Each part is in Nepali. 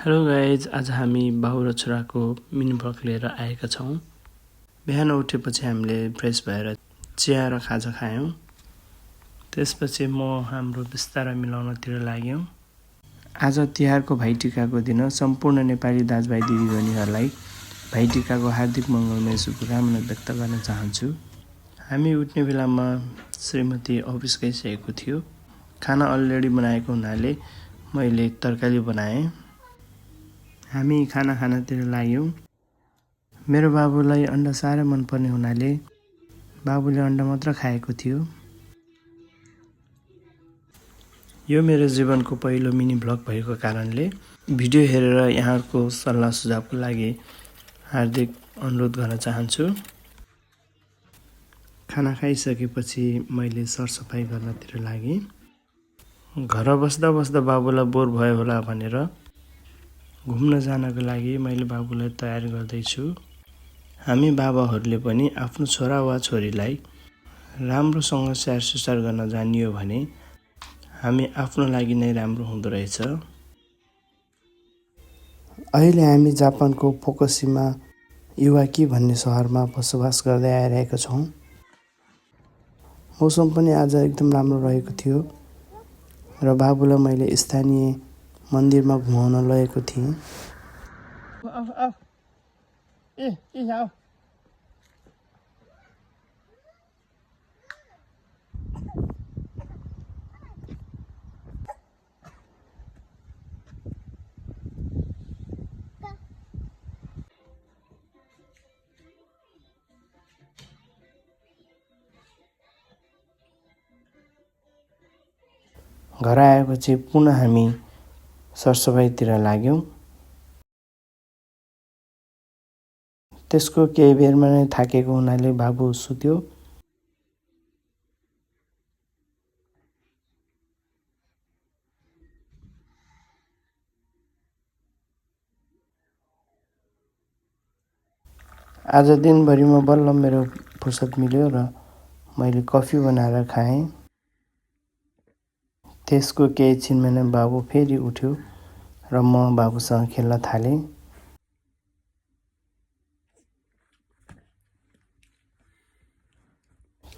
हेलो गाइज, आज हामी बाउ र छोराको मिनी भ्लग लिएर आएका छौँ। बिहान उठेपछि हामीले फ्रेस भएर चिया र खाजा खायौँ। त्यसपछि म हाम्रो बिस्तारा मिलाउनतिर लाग्यौँ। आज तिहारको भाइटिकाको दिन सम्पूर्ण नेपाली दाजुभाइ दिदीबहिनीहरूलाई भाइटिकाको हार्दिक मङ्गलमय शुभकामना व्यक्त गर्न चाहन्छु। हामी उठ्ने बेलामा श्रीमती अफिस गइसकेको थियो। खाना अलरेडी बनाएको हुनाले मैले तरकारी बनाएँ। हामी खाना खानातिर लाग्यौँ। मेरो बाबुलाई अन्डा साह्रै मनपर्ने हुनाले बाबुले अन्डा मात्र खाएको थियो। यो मेरो जीवनको पहिलो मिनी भ्लग भएको कारणले भिडियो हेरेर यहाँहरूको सल्लाह सुझावको लागि हार्दिक अनुरोध गर्न चाहन्छु। खाना खाइसकेपछि मैले सरसफाइ गर्नतिर लागेँ। घर बस्दा बस्दा बाबुलाई बोर भयो होला भनेर घुम्न जानको लागि मैले बाबुलाई तयार गर्दैछु। हामी बाबाहरूले पनि आफ्नो छोरा वा छोरीलाई राम्रोसँग स्याहार सुसार गर्न जानियो भने हामी आफ्नो लागि नै राम्रो हुँदो रहेछ। अहिले हामी जापानको फुकुशिमा इवाकी भन्ने सहरमा बसोबास गर्दै आइरहेका छौँ। मौसम पनि आज एकदम राम्रो रहेको थियो र बाबुलाई मैले स्थानीय मन्दिरमा घुमाउन लगेको थिएँ। घर आएपछि पुनः हामी सरसफाइतिर लाग्यौँ। त्यसको केही बेरमा नै थाकेको हुनाले बाबु सुत्यो। आज दिनभरिमा बल्ल मेरो फुर्सद मिल्यो र मैले कफी बनाएर खाएँ। त्यसको केही छिनमा नै बाबु फेरि उठ्यो र म बाबुसँग खेल्न थालेँ।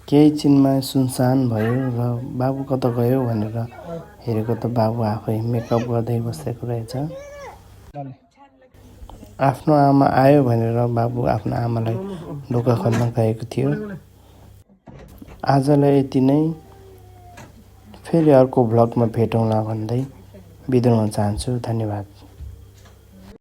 केही छिनमा सुनसान भयो र बाबु कता गयो भनेर हेरेको त बाबु आफै मेकअप गर्दै बसेको रहेछ। आफ्नो आमा आयो भनेर बाबु आफ्नो आमालाई ढोका खोल्न गएको थियो। आजलाई यति नै। फेरि अर्को भ्लगमा भेटौँला भन्दै बिदा हुन चाहन्छु। धन्यवाद।